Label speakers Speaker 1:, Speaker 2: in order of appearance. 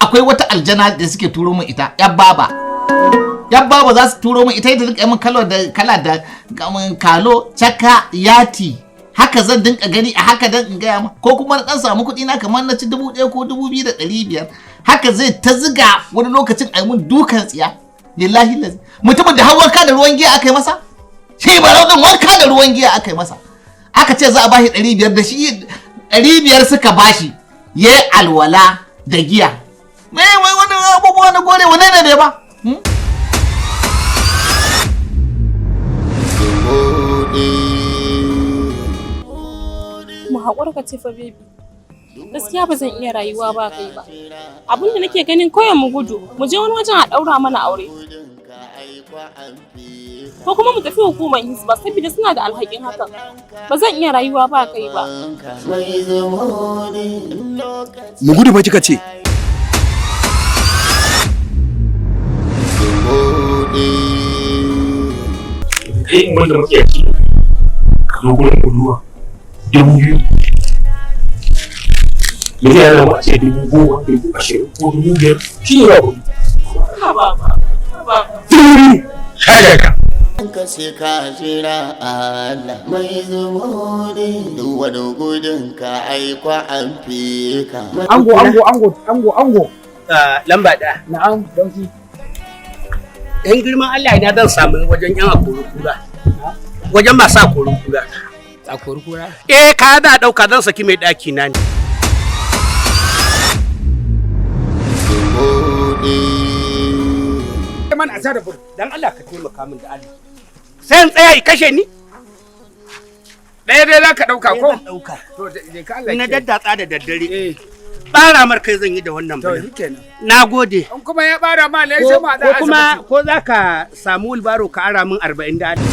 Speaker 1: Akwai wata aljana da suke turo min ita, yar baba. Yar baba za su turo min ita, ita dinka min kalo da kala da kalo caka yati. Haka zan dinka gani a haka dan in gaya ma, ko kuma na dan samu kuɗi na kamar na ci 1000 ko 2500, haka zai ta ziga. Wani lokacin a yi mun dukan tsiya. Lillahi lazi, mutumin da har wanka da ruwan giya aka yi masa, shi barau din, wanka da ruwan giya aka yi masa. Aka ce za a bashi 500, da shi 500 suka bashi ya yi alwala da giya. Me wai wani abubuwa na gore, wane ne bai ba?
Speaker 2: Mu haƙura ka ce fa, baby. Gaskiya ba zan iya rayuwa ba kai ba. Abin da nake ganin, kawai mu gudu, mu je wani wajen a ɗaura mana aure. Ko kuma mu tafi hukumar Hisba, saboda suna da alhakin hakan. Ba zan iya rayuwa ba kai ba.
Speaker 3: Mu gudu fa kika ce?
Speaker 4: Kai, in wanda matsiyaci, ka zo gurin budurwa 2000, me zai hana mu a ce 10,000, 20,000 ko 5,000? Shi ne ba kuɗi.
Speaker 2: Haba ba. Haba.
Speaker 4: 2000, shaja ka.
Speaker 5: Ka sai ka jira Allah mai zumudi, duk wani gudun ka aikwa an fi ka.
Speaker 6: Ango, ango, ango, ango, ango.
Speaker 7: Lamba ɗaya.
Speaker 6: Na'am, dauki.
Speaker 7: In girman Allah, ina zan samu wajen yan akori kura? Wajen masu akori kura.
Speaker 6: Akori kura?
Speaker 7: Eh, kaya za a ɗauka, zan saki mai ɗaki na ne.
Speaker 6: Man asara bur.
Speaker 7: Dan Allah ka taimaka min da Allah. Sai in tsaya i kashe ni?
Speaker 6: Ɗaya dai za ka ɗauka ko?
Speaker 7: Zan ɗauka.
Speaker 6: To, je ka, Allah
Speaker 7: Na
Speaker 6: ya kiyaye.
Speaker 7: daddatsa da daddare.
Speaker 6: Eh,
Speaker 7: Ɓara mar kai zan yi da wannan
Speaker 6: to
Speaker 7: bala.
Speaker 6: shikenan.
Speaker 7: Na gode.
Speaker 6: In kuma ya ɓara ma ne
Speaker 7: Ko
Speaker 6: sai ma da
Speaker 7: ko kuma ko za ka samu wulbaro ka ara min 40 da Allah.